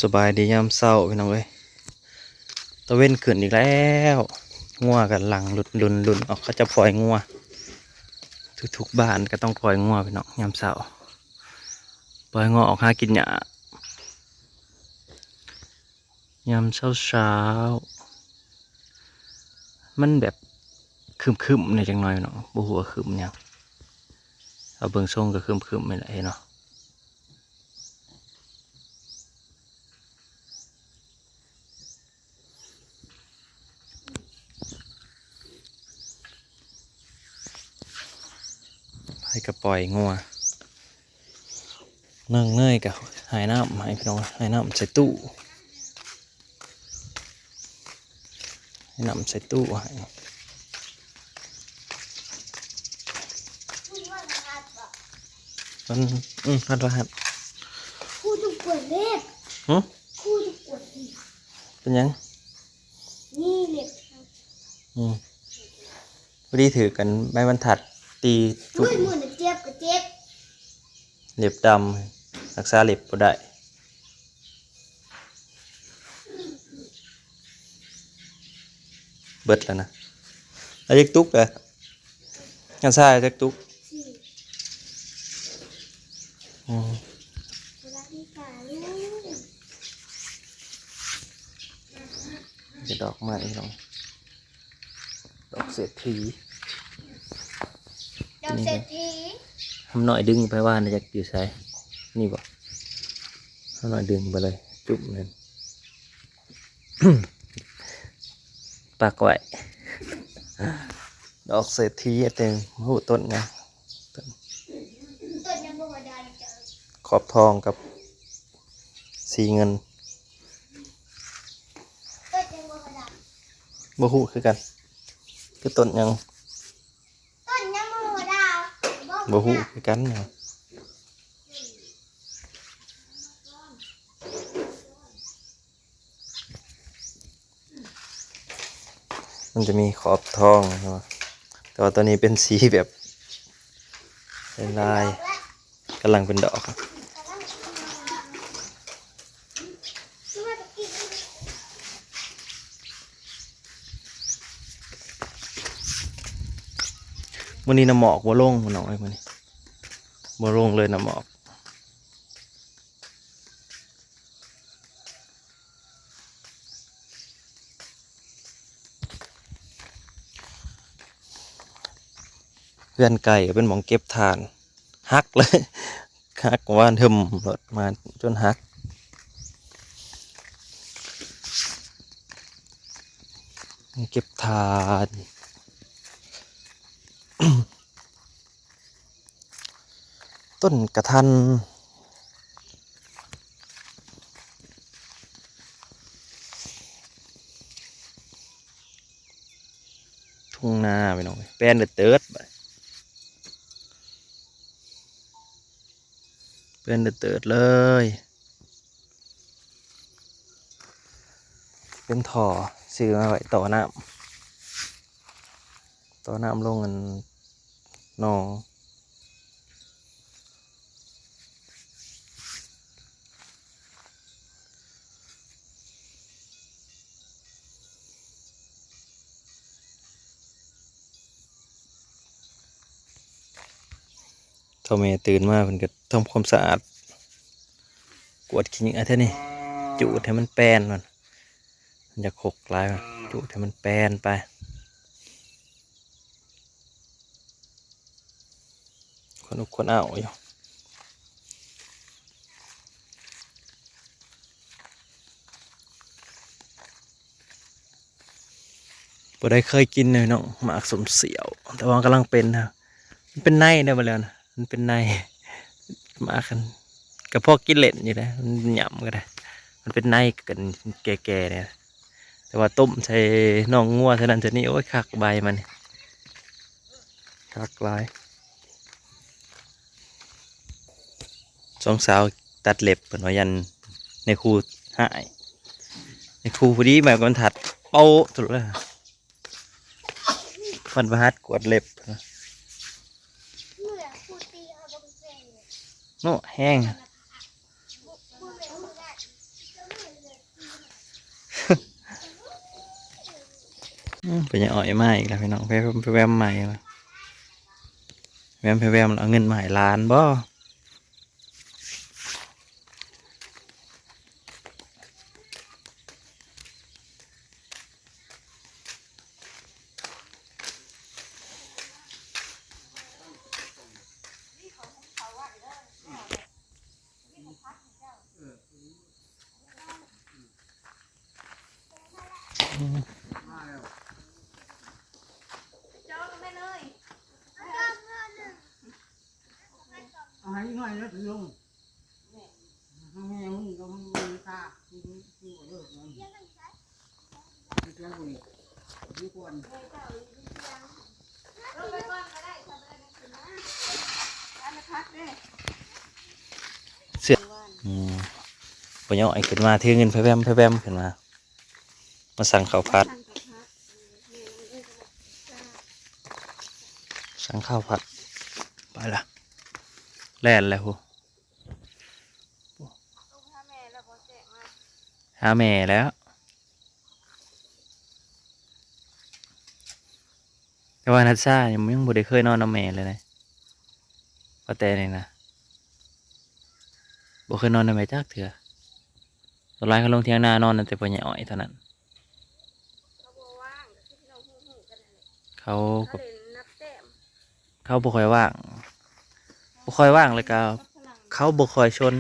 ສະບາຍດີຍາມເຊົ້າພີ່ນ້ອງເອີຍ ຕາເວັນຂຶ້ນອີກແລ້ວ ງົວກຳລັງລຸນໆໆອອກ ເຂົາເຈົ້າປ່ອຍງົວ ທຸກໆບ້ານກໍຕ້ອງປ່ອຍງົວພີ່ນ້ອງ ຍາມເຊົ້າ ປ່ອຍງົວອອກຫາກິນຫຍ້າ ຍາມເຊົ້າໆ ມັນແບບຄຶ້ມໆແດ່ຈັກໜ້ອຍເນາະ ບໍ່ຮູ້ວ່າຄຶ້ມຫຍັງ ເອົາເບິ່ງຊົງກໍຄຶ້ມໆນີ້ແຫຼະເນາະ. ໃຜກໍປ່ອຍງົວ ນ້ອງເນີຍກໍໃຫ້ນ້ຳໃຫ້ພີ່ນ້ອງ ໃຫ້ນ້ຳໃສ່ຕູ້ ໃຫ້ນ້ຳໃສ່ຕູ້ໃຫ້ ມັນ ອືມ ຮັດວ່າຮັດ ຄູຕ້ອງກວດເລັບ ຫື? ຄູຕ້ອງກວດເລັບ ເປັນຫຍັງ? ນີ້ເລັບ ອືມ ພໍດີຖືກກັນ ໄມ້ບັນທັດຕີ ເຮີ້ຍ ມື້ນັ້ນເຈັບກໍເຈັບ ເລັບດຳ ຮັກສາເລັບບໍ່ໄດ້ ເບິດແລ້ວນະ ເອົາຈັກຕຸກເດີ ງານຊາຍເອົາຈັກຕຸກ? ອືມ ເປັນດອກໄມ້ເນາະ ດອກເສດຖີ ດອກເສດຖີ ຄຳນ້ອຍດຶງໄປວ່ານະ ຈັກຢູ່ໃສ ນີ້ບໍ່? ຄຳນ້ອຍດຶງໄປເລີຍ ຈຸ້ມນັ້ນ ປັກໄວ້ ດອກເສດຖີ ແຕ່ບໍ່ຮູ້ຕົ້ນຫຍັງ ຂອບທອງກັບສີເງິນ ບໍ່ຮູ້ຄືກັນ ຄືຕົ້ນຫຍັງ ຕົ້ນຫຍັງບໍ່ຮູ້ວ່າດາວ ບໍ່ຮູ້ຄືກັນ ມັນຈະມີຂອບທອງ ແຕ່ວ່າຕົວນີ້ເປັນສີແບບລາຍໆ ກຳລັງເປັນດອກ ມື້ນີ້ນ້ຳໝອກບໍ່ລົງພີ່ນ້ອງເອີຍ ມື້ນີ້ບໍ່ລົງເລີຍນ້ຳໝອກ. ເຮືອນໄກກໍເປັນໝ່ອງເກັບຖ່ານ ຫັກເລີຍ ຫັກວ່ານຫຶມໂລດ ມາຈົນຫັກ ເກັບຖ່ານ. ຕົ້ນກະທັນ ທົ່ງນາພີ່ນ້ອງເອີຍ ແປນເດີດໆ ບາດນີ້ ແປນເດີດໆ ເລີຍ. ເປັນທໍ່ ຊື້ມາໄວ້ຕໍ່ນ້ຳ ຕໍ່ນ້ຳລົງອັນໜອງ ພໍ່ແມ່ຕື່ນມາເພິ່ນກໍທຳຄວາມສະອາດ ກວດຂີ້ເຫຍື້ອແຖວນີ້ ຈູດໃຫ້ມັນແປນ ມັນຢາກຫົກຫຼາຍ ຈູດໃຫ້ມັນແປນໄປ ຄວນອົບຄວນເອົາຢູ່. ບໍ່ໄດ້ເຄີຍກິນເລີຍເນາະ ໝາກສົ້ມສ່ຽວ ແຕ່ວ່າກຳລັງເປັນນະ ມັນເປັນໃນເດ້ ບໍ່ແລ້ວນະ ມັນເປັນໃນ ໝາກຫັ້ນ ກໍພໍກິນເລ່ນຢູ່ເດ້ ມັນຫຍ້ຳກໍໄດ້ ມັນເປັນໃນ ກັນແກ່ໆ ນີ້ ແຕ່ວ່າຕົ້ມໃສ່ໜອງງົວ ໃສ່ນັ້ນໃສ່ນີ້ ໂອ້ຍ ຄັກ ໃບມັນ ຄັກຫຼາຍ. ສອງສາວຕັດເລັບ ເພິ່ນວ່າຢ້ານນາຍຄູຮ້າຍ ນາຍຄູພໍດີມາກໍມັນທັດ ໂປ້ະ ໂຕແລ້ວ ເພິ່ນວ່າຫັດກວດເລັບ ເນາະ ແຮງ. ອືມ ເພິ່ນຍັງອ້ອຍມາອີກແລ້ວພີ່ນ້ອງ ແວ່ມໆ ມາອີກແລ້ວ ແວ່ມໆ ເອົາເງິນມາໃຫ້ຫຼານບໍ? ເອົາໃຫ້ອີກໜ້ອຍເດີ ເພິ່ນລົງ ທາງແມ່ມຶງກັບທາງລູກມີຕາ ຄື ຄື ຄືເລີກນັ້ນ ເສື້ອ ອືມ ພໍ່ໃຫຍ່ອ້ອຍຂຶ້ນມາ ຖືເງິນແພວມໆ ຂຶ້ນມາ ມາສັ່ງເຂົ້າຜັດ ສັ່ງເຂົ້າຜັດ ໄປລະ ແລ່ນແລ້ວພຸ້ນ. ຫາແມ່ແລ້ວ ແຕ່ວ່ານັດຊາຍັງບໍ່ໄດ້ເຄີຍນອນນຳແມ່ເລີຍນະ ປ້າແຕນີ້ນະ ບໍ່ເຄີຍນອນນຳແມ່ຈັກເທື່ອ ສ່ວນຫຼາຍເຂົາລົງຖຽງນານອນນຳແຕ່ພໍ່ໃຫຍ່ອ້ອຍເທົ່ານັ້ນ. ເຂົາ ເຂົາບໍ່ຄ່ອຍວ່າງ ບໍ່ຄ່ອຍວ່າງ ແລ້ວກໍເຂົາບໍ່ຄ່ອຍສົນ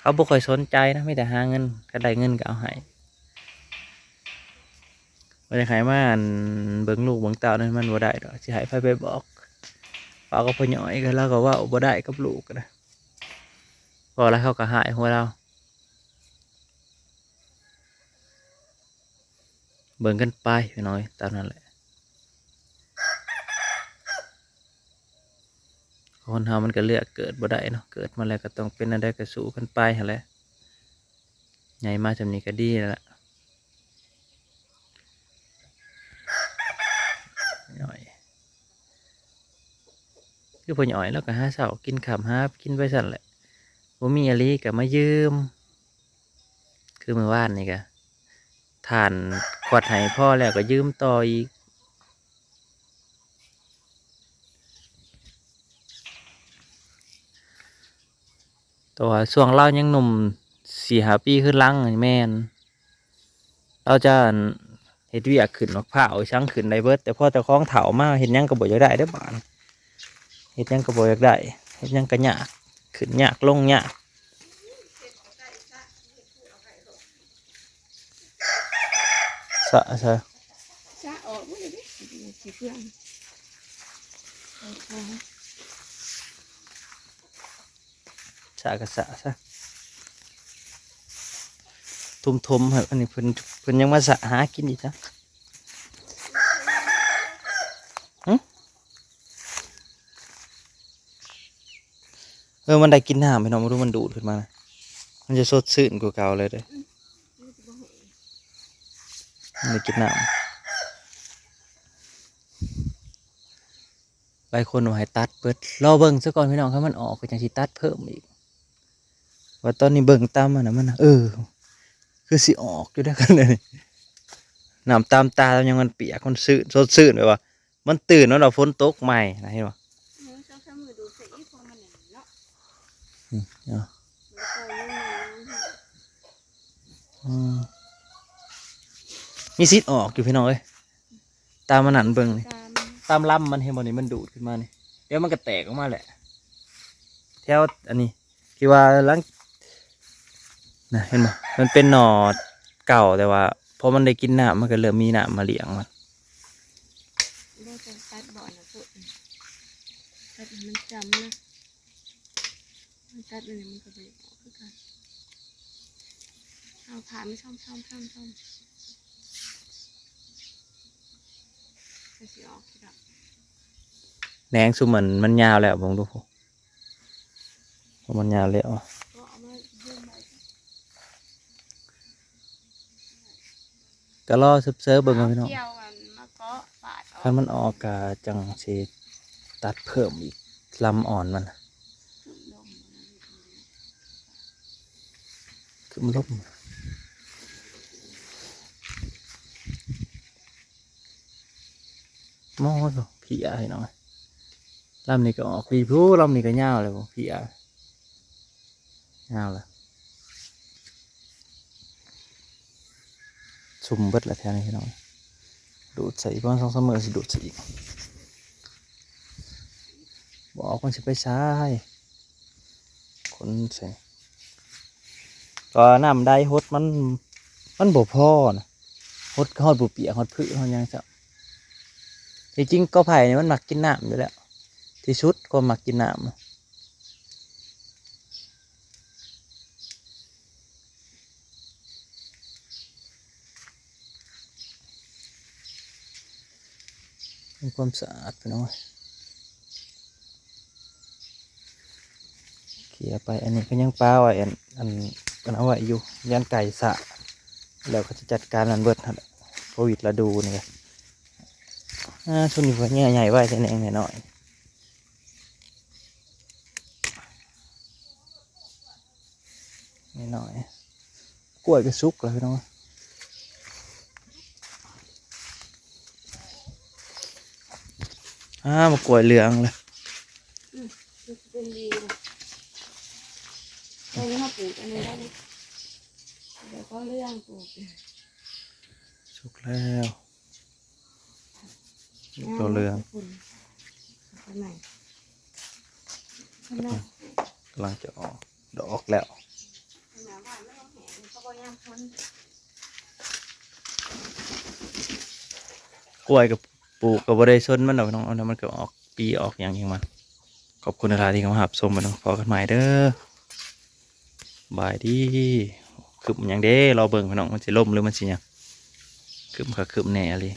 ເຂົາບໍ່ຄ່ອຍສົນໃຈນະ ມີແຕ່ຫາເງິນ ຄັນໄດ້ເງິນກໍເອົາໃຫ້ ບໍ່ຢາກໃຫ້ມາ ອັ່ນ ເບິ່ງລູກເບິ່ງເຕົ້ານັ້ນ ມັນບໍ່ໄດ້ດອກ ຊິໃຫ້ໃຜໄປບອກ ເວົ້າກັບພໍ່ໃຫຍ່ກໍ ລາວກໍເວົ້າບໍ່ໄດ້ກັບລູກກໍໄດ້ ເວົ້າແລ້ວເຂົາກໍຮ້າຍຫົວລາວ. ເບິ່ງກັນໄປພີ່ນ້ອງເອີຍ ຕາມນັ້ນແຫຼະ ຄົນເຮົາມັນກໍເລືອກເກີດບໍ່ໄດ້ເນາະ ເກີດມາແລ້ວກໍຕ້ອງເປັນແນວໃດກໍສູ້ກັນໄປຫັ້ນແຫຼະ ໃຫຍ່ມາສ່ຳນີ້ກໍດີແລ້ວລະ ນ້ອຍ ຄືພໍ່ໃຫຍ່ອ້ອຍ ລາວກໍຫາເຊົ້າກິນຄ່ຳ ຫາກິນໄປຊັ້ນແຫຼະ ບໍ່ມີອີ່ຫຼີກໍມາຢືມ ຄືມື້ວານນີ້ກະ ທ່ານຂວດໃຫ້ພໍແລ້ວກໍຢືມຕໍ່ອີກ ແຕ່ວ່າຊ່ວງລາວຍັງໜຸ່ມ ສີ່ຫ້າປີຄືນຫຼັງນີ້ແມ່ນ ລາວຈະ ອັ່ນ ເຮັດວຽກຂຶ້ນໝາກພ້າວອີ່ຫຍັງຂຶ້ນໄດ້ເບິດ ແຕ່ພໍເຈົ້າຂອງເຖົ້າມາເຮັດຫຍັງກໍບໍ່ຢາກໄດ້ເດີ້ບາດນີ້ ເຮັດຫຍັງກໍບໍ່ຢາກໄດ້ ເຮັດຫຍັງກໍຍາກ ຂຶ້ນຍາກລົງຍາກ ສະ ສະ ສະອອກໝົດເລີຍເດ້ ຂີ້ເຟືອງ ສະກະສະຊະ ທຸ່ມໆ ໃຫ້ ອັນນີ້ເພິ່ນ ເພິ່ນຍັງມາສະຫາກິນອີກຊະ ຫຶ? ເອີ ມັນໄດ້ກິນນ້ຳພີ່ນ້ອງ ມາດູ ມັນດູດຂຶ້ນມານະ ມັນຈະສົດຊື່ນກວ່າເກົ່າເລີຍເດ້ ມັນໄດ້ກິນນ້ຳ ຫຼາຍຄົນວ່າໃຫ້ຕັດເບິດ ລໍເບິ່ງຊະກ່ອນພີ່ນ້ອງ ຄັນມັນອອກກໍຈັ່ງຊິຕັດເພີ່ມອີກ ວ່າຕອນນີ້ເບິ່ງຕາມມັນນະ ມັນນະ ເອີ ຄືຊິອອກຢູ່ເດ້ ຄັນນີ້ ນ້ຳຕາມຕາຍັງມັນປຽກ ມັນຊື່ນ ສົດຊື່ນ ແບບວ່າ ມັນຕື່ນ ມັນວ່າຝົນຕົກໃໝ່ນະ ເຫັນບໍ່? ມື້ ສອງສາມມື້ດູດໃສ່ອີກ ເພາະມັນແໜ້ນເນາະ ອືມ ເອົາ ມັນກໍຍັງ ອືມ ມີສິດອອກຢູ່ພີ່ນ້ອງເອີຍ ຕາມອັນນັ້ນເບິ່ງນີ້ ຕາມ ຕາມລຳມັນ ເຫັນບໍ່ນີ້ ມັນດູດຂຶ້ນມານີ້ ດຽວມັນກໍແຕກອອກມາແຫຼະ ແຖວອັນນີ້ ທີ່ວ່າຫຼັງ ນະ ເຫັນບໍ່ ມັນເປັນໜໍ່ເກົ່າ ແຕ່ວ່າພໍມັນໄດ້ກິນນ້ຳ ມັນກໍເລີ່ມມີນ້ຳມາລ້ຽງມັນ ບໍ່ຕ້ອງຕັດບ່ອນນະພຸ້ນ ຕັດໃຫ້ມັນຈຳນະ ມັນຕັດອັນນີ້ມັນກໍບໍ່ຢາກອອກຄືກັນ ເອົາຜ້າມາຊ່ອມໆໆໆ ກໍຊິອອກຄືກັນ ແໜງຊຸມມັນ ມັນຍາວແລ້ວ ເບິ່ງດູ ມັນຍາວແລ້ວ ກໍລໍເຊີບໆເບິ່ງເນາະພີ່ນ້ອງ ຄັນມັນອອກກໍຈັ່ງຊິຕັດເພີ່ມອີກ ລຳອ່ອນມັນ ຄຶມລົມ. ໂອ້ໂຫ ເພຍພີ່ນ້ອງ ລຳນີ້ກໍອອກດີພຸ້ນ ລຳນີ້ກໍຍາວແລ້ວ ເພຍ ຍາວລະ ຊຸ່ມເບິດລະແຖວນີ້ພີ່ນ້ອງ ດູດໃສ່ອີກປະມານສອງສາມມື້ຊິດູດໃສ່ອີກ ບໍ່ອອກມັນຊິໄປໃສ ຂົນໃສ່ ກໍນ້ຳໃດຫົດມັນ ມັນບໍ່ພໍນະ ຫົດຮອດບໍ່ປຽກ ຮອດຜືຮອດຫຍັງຊ້ຳ ທີ່ຈິງກໍໄຜ່ນີ້ມັນມັກກິນນ້ຳຢູ່ແລ້ວ ທີ່ສຸດກໍມັກກິນນ້ຳ ທຳຄວາມສະອາດພີ່ນ້ອງ ເຄຍໄປ ອັນນີ້ກໍຍັງປະໄວ້ ອັນ ອັນ ອັນເອົາໄວ້ຢູ່ ຢ້ານໄກ່ສະ ແລ້ວເຂົາຈະຈັດການນັ້ນເບິດຫັ້ນແຫຼະ ໂຄວິດລະດູນີ້ ອ່າ ຊຸມນີ້ກໍເຫຍື່ອໃຫຍ່ໄວ້ແຕ່ແໜງນ້ອຍໆ ນ້ອຍໆ ກ້ວຍກໍສຸກແລ້ວພີ່ນ້ອງ ອ່າ ໝາກກ້ວຍເຫຼືອງແລ້ວ ອືມ ເປັນດີ ແຕ່ວ່າເຮົາປູກອັນນີ້ໄດ້ ແລ້ວກໍເຫຼືອງປູກ ສຸກແລ້ວ ຕົວເຫຼືອງ ກຳລັງຈະອອກດອກແລ້ວ ກ້ວຍກໍປູກກໍບໍ່ໄດ້ສົນມັນດອກພີ່ນ້ອງ ເອົາ ມັນກໍອອກປີອອກຫຍັງຂອງມັນ ຂອບຄຸນຫຼາຍໆທີ່ເຂົ້າມາຮັບຊົມ ພີ່ນ້ອງ ພໍ້ກັນໃໝ່ເດີ ສະບາຍດີ ຄຶ້ມຫຍັງເດ້ ລໍເບິ່ງພີ່ນ້ອງ ມັນຊິລົມຫຼືມັນຊິຫຍັງ ຄຶ້ມຄັກຄຶ້ມແນ່ອີ່ຫຼີ